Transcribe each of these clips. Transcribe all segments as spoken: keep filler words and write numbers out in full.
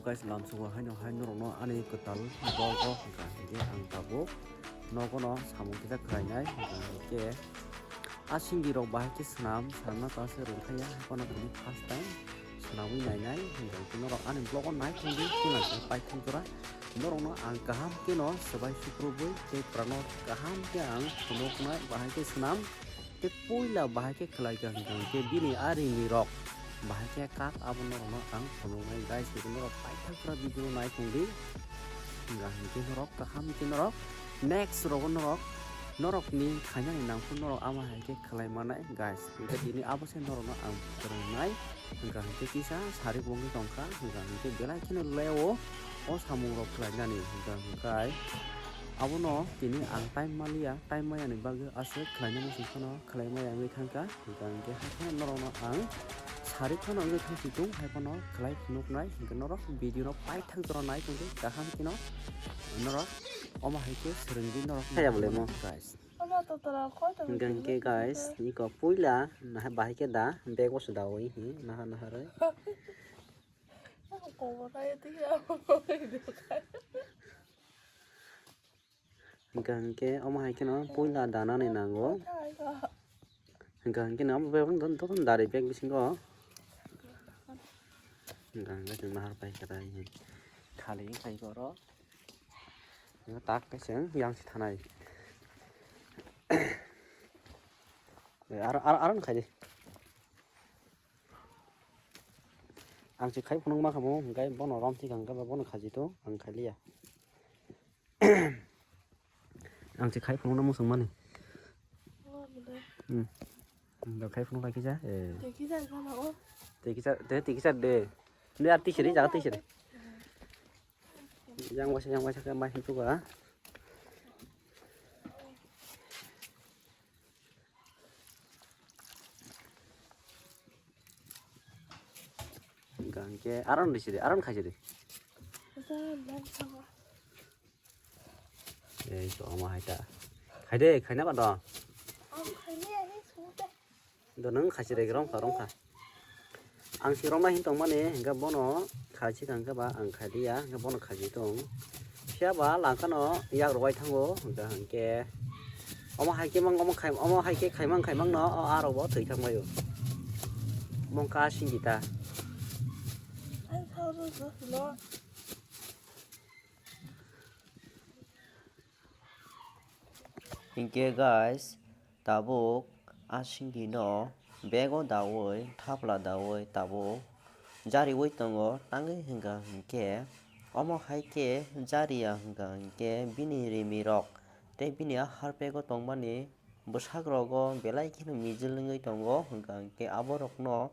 Guys, lamsogo haino hai norokno ani kwtal vlog o hwnkha hinkhe ang tabuk nogono samung kisa khlainai, hwnkha hinkhe a singirok bahai khe swnam, swnamna ta se rwngthaya, haphano tini first time swnamwi nainai, hwnkha hinkhe norok ani vlog o nai tongdi, tei paithak jora norokno ang kaham kheno swbai sukrubwi tei phrano kaham khe ang phunuknai, bahai khe swnam. Tei puila bahai khe khlai kha hwnkha hinkhe bini a rini rok bahai khe kak abo norokno ang phunuknai guys, hinkhe norok paithak jora video nai tongdi. Hwnkha hinkhe norok kaham khe norok next rogo norok norokni khainani nangkuk norok ama hai khe khlai manai guys. Hinkhe tini abo se norokno ang phwrwngnai. Hwnkha hinkhe kisa sari bo wngwi tongkha, hwnkha hinkhe belai kheno leo o samung rok khlainani hwnkha hinkhe abono tini ang time maliya, time mayani bagwi aswk khlaina muchung phano khlai maya wngwi thangkha, hwnkha hinkhe haphano norokno ang sari phano wngwi thangsi tung, haiphano khlai phunuknai hinkhe norok video no paithak jora nai tongdi kaham kheno norok omo hai khe swrwngdi norok. Kaya bole mo? Guys. Ama to tara koi to. Hwnkha hinkhe guys, niko puila naha bahai khe da bag o swdawi hi naha naharwi. Ako kobor kaya tiya. Hwnkha hinkhe omo hai kheno puila danani nango. Hwnkha hinkhe no omo bag no dokan dari bag bisingo. Hwnkha hinkhe chwng nahar pai kha thali khai oro. Tak kaisa yang si thanai. Aro aro aro khai di. Ang se khai phunuk ma kha mo, hwnkhe bono rom thika hwnkhe bono khaji to, ang khai liya. Ang se khai phunuk na muchung mani. Hmm. Ang khai phunuk lai kisa, eh. Tei kisa, tei kisa, tei kisa de. Ni ar tisiri, jaga tisiri. Yang waisa, yang waisa khe mai hinchuka. Hwnkha hinkhe aron risi de, aron khaisi de. Ei to omo hai ta. Khai de, khaina ba do. Do nang khaisi de, romkha, romkha. Ang si romna hin tongmani, hingke bono khaisi kangke ba ang khai liya, hingke bono khaisi tong. Phiya ba langkano yak rwbai thango, hingke, hingke omo hai khe mang, omo khai, omo hai khe khaimang, khaimang no, o, a rok bo thwi thang bai o. Mongka singita. Hingke guys, tabuk a singino bego dawi, thapla dawi tabuk jariwi tongo, tangwi hingka hinkhe omo hai khe jariya hingka hinkhe bini rimirok tei bini a harpego tongmani bwsakrok o belai kheno mijil wngwi tongo, hingka hinkhe aborokno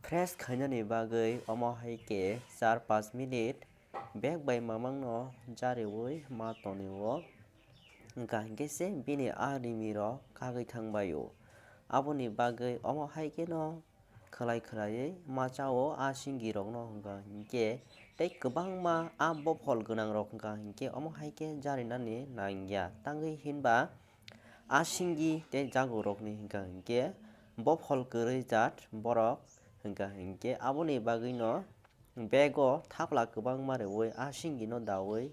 fresh khainani bagwi omo hai khe char panch minute bag bai mamangno jariwi ma tonwi o. Hingka hinkhe se bini a rimirok kagwi thangbai o. Aboni bagwi omo hai kheno khwlai khwlaiwi ma cha o a singirokno, hingka hinkhe tei kwbangma a bophol gwnangrok hingka hinkhe omo hai khe jarinani nangya. Tangwi hinba a singi tei jagurokni hingka hinkhe bophol kwrwi jat borok, hingka hinkhe aboni bagwino bego thapla kwbangma rwui a singino daui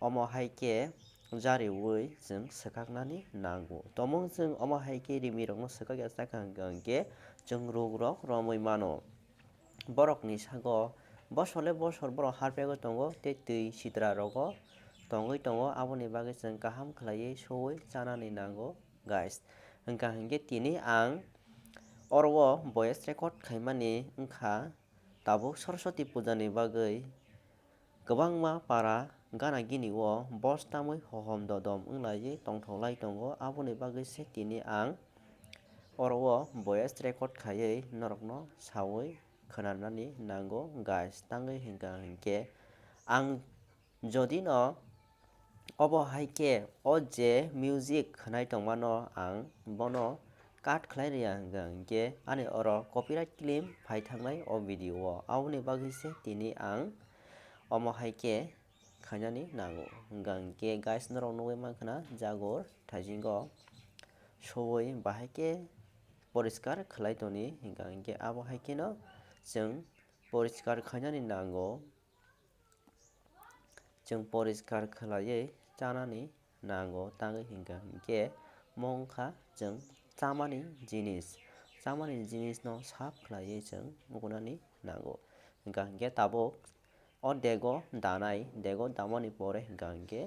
omo hai khe jariui chwng swkaknani nango. Tomung chwng omo hai khe rimirokno swkakya chakha hingka hinkhe chwng rugrok romwi mano. Borokni sago bosole bosor borok harpegwi tongo tei twi sitrarogo tongwi tongo, aboni bagwi chwng kaham khlaiwi suui chanani nango guys. Hingka hinkhe tini ang oro o voice record khaimani wngkha tabuk Saraswati pujani bagwi kwbangma para gana gini o bos tamwi hohom dodom wnglaiwi tongthoklai tongo, aboni bagwi se tini ang oro o voice record khaiwi norokno saui khwnanani nango guys. Tangwi hingka hinkhe ang jodi no obo hai khe o je music khwnai tongmano ang bono cut khlai rwya hingka hinkhe ani oro copyright claim phai thangnai o video o, aboni bagwi se tini ang omo hai khe khainani nango. Hingka hinkhe guys norok nugui mankha na jagur thaisingo suui bahai khe poriskar khlai toni, hingka hinkhe abo hai kheno chwng poriskar khainani nango. Chwng poriskar khlaiwi chanani nango, tangwi hwnkha hinkhe omo wngkha chwng chamani jinis. Chamani jinisno sap khlaiwi chwng mukunani nango. Hwnkha hinkhe tabuk o dego danai, dego damani pore hwnkha hinkhe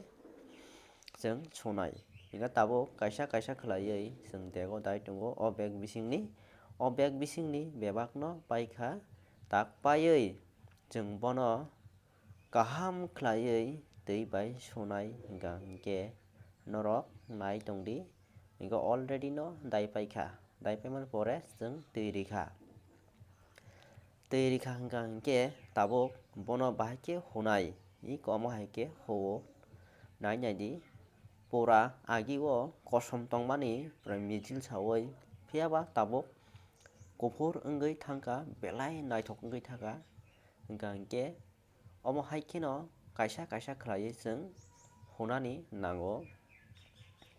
chwng sunai. Hwnkhe tabuk kaisa kaisa khlaiwi chwng dego dai tongo o bag bisingni. O bag bisingni bebakno paikha, tak paiwi chwng bono kaham khlaiwi twi bai sunai hwnkha hinkhe norok nai tongdi. Hinkhe already no dai paikha, dai paimani pore chwng twi rikha. Twi rikha hwnkha hinkhe tabuk bono bahai khe hunai, iko omo hai khe huo. Nai naidi, pura agi o kosom tongmani pura mijil saui, phiyaba tabuk kuphur wngwi thangkha, belai naithok wngwi thangkha. Hwnkha hinkhe omo hai kheno kaisa kaisa khlaiwi chwng hunani nango.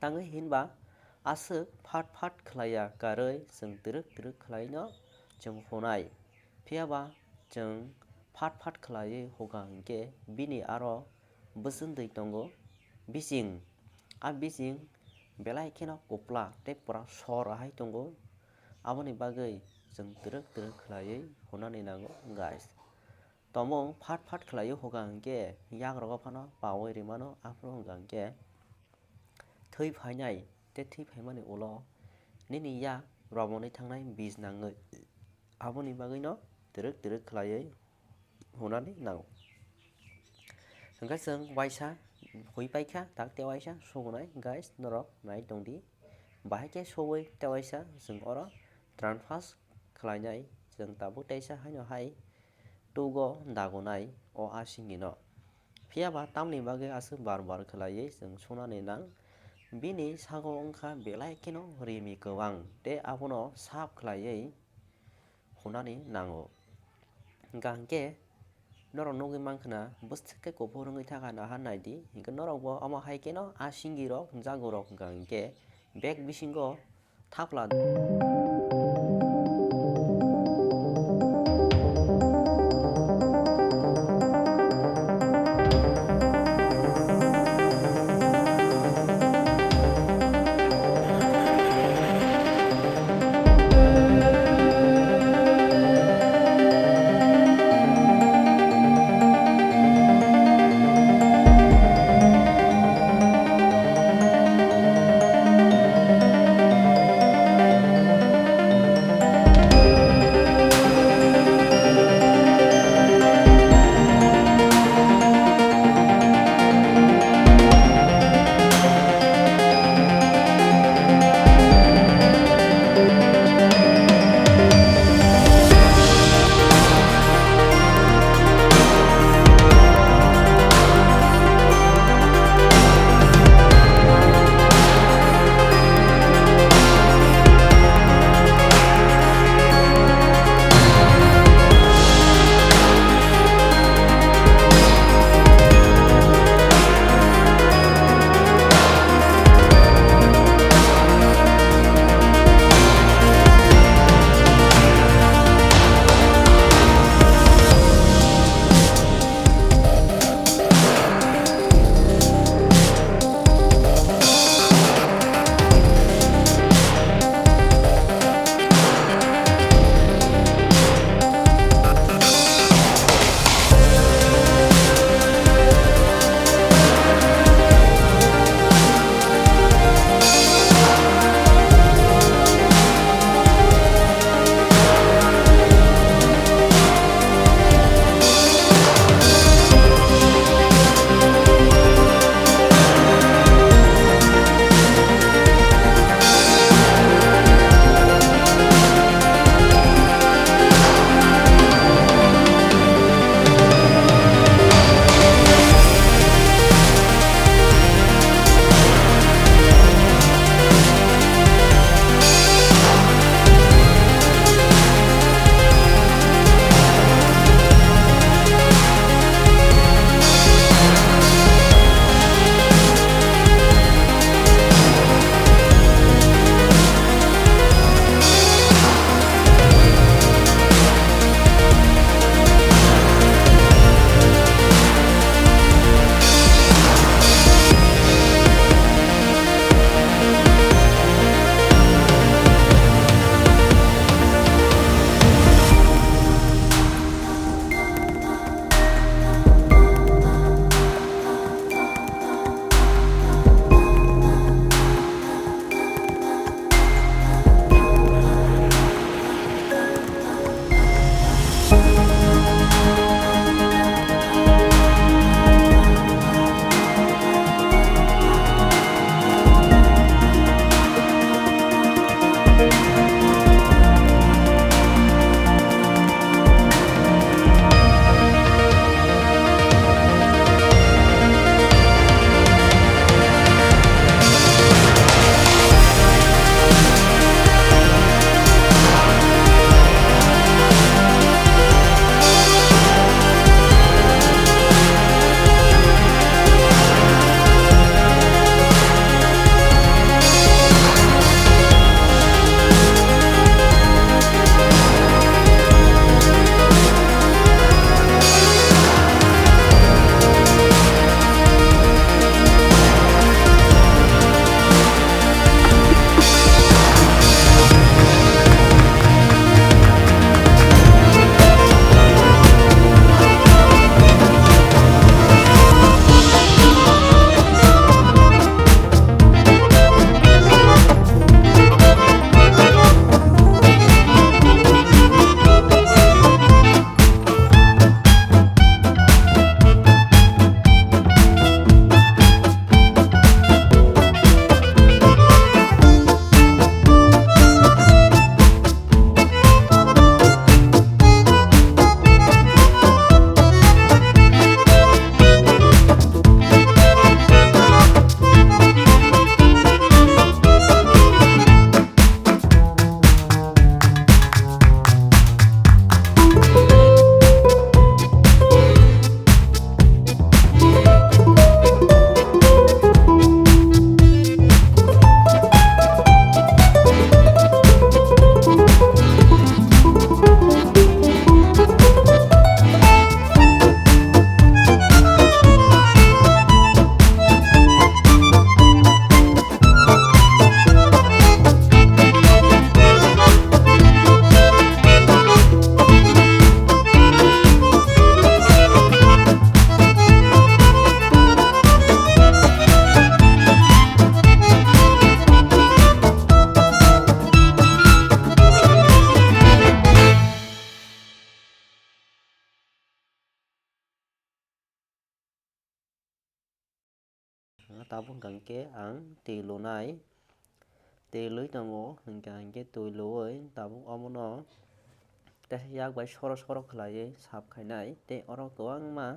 Tangwi hinba aswk phat phat khlaiya karwi chwng twrwk twrwk khlaino chwng hunai. Phiyaba chwng phat phat khlaiwi hukha hinkhe bini aro bwswndwi tongo bising. A bising belai kheno kupla tei pura sor ahai tongo. Aboni bagwi chwng twrwk twrwk khlaiwi hunani nango, guys. Tomung phat phat khlaiwi hukha hinkhe yagrogo phano paui rimano, aphuru hwnkha hinkhe thwi phainai tei thwi phaimani ulo nini yak romoni thangnai bij nangwi. Aboni bagwino twrwk twrwk khlaiwi hunani nango. Hwnkhe chwng waisa hui paikha, tak tei waisa sugunai, guys, norok nai tongdi. Bahai khe suwi tei waisa chwng oro transfer khlainai, chwng tabuk teisa haino hai tugo dagonai o asingino. Phiyaba tamni bagwi aswk bar bar khlaiwi chwng sunani nang? Bini sago wngkha belai kheno rimi kwbang tei abono sap khlaiwi hunani nango. Hwnkha hinkhe norok nugwi mankha na bwswk khe kuphur wngwi thangkha naha naidi, hinkhe norokbo omo hai kheno a singirok jagurok hwnkha hinkhe bag bisingo thapla. Tabuk hwnkha hwnkhe ang twi lunai. Twi lui tongo, hwnkha hwnkhe twi luwi tabuk obono teisa yak bai soro soro khlaiwi sap khainai. Tei oro kwbangma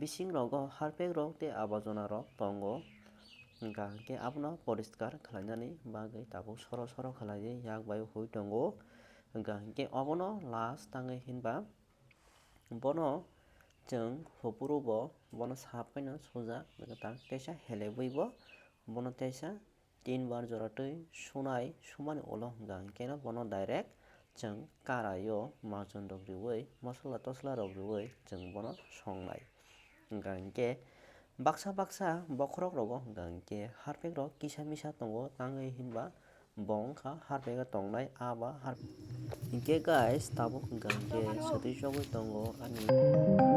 bising rogo harpek rok tei abajona rok tongo, hwnkha hwnkhe abono poriskar khlainani bagwi tabuk soro soro khlaiwi yak bai hui tongo. Hwnkha hwnkhe obono last tangwi hinba bono chwng hupuru bo bono sap khaino suja, teisa helebwi bo bono teisa tin bar jora twi sunai, sumani ulo hwnkha hwnkhe no bono direct chwng karai o majun rok riwi, mosola tosola rok riwi chwng bono songnai. Hwnkha hwnkhe baksa baksa bokhorok rogo hwnkha hwnkhe harpek rok kisa misa tongo, tangwi hinba bo wngkha harpek o tongnai a ba harpek. Hwnkhe guys, tabuk hwnkha hwnkhe swtwi chogwi tongo ani.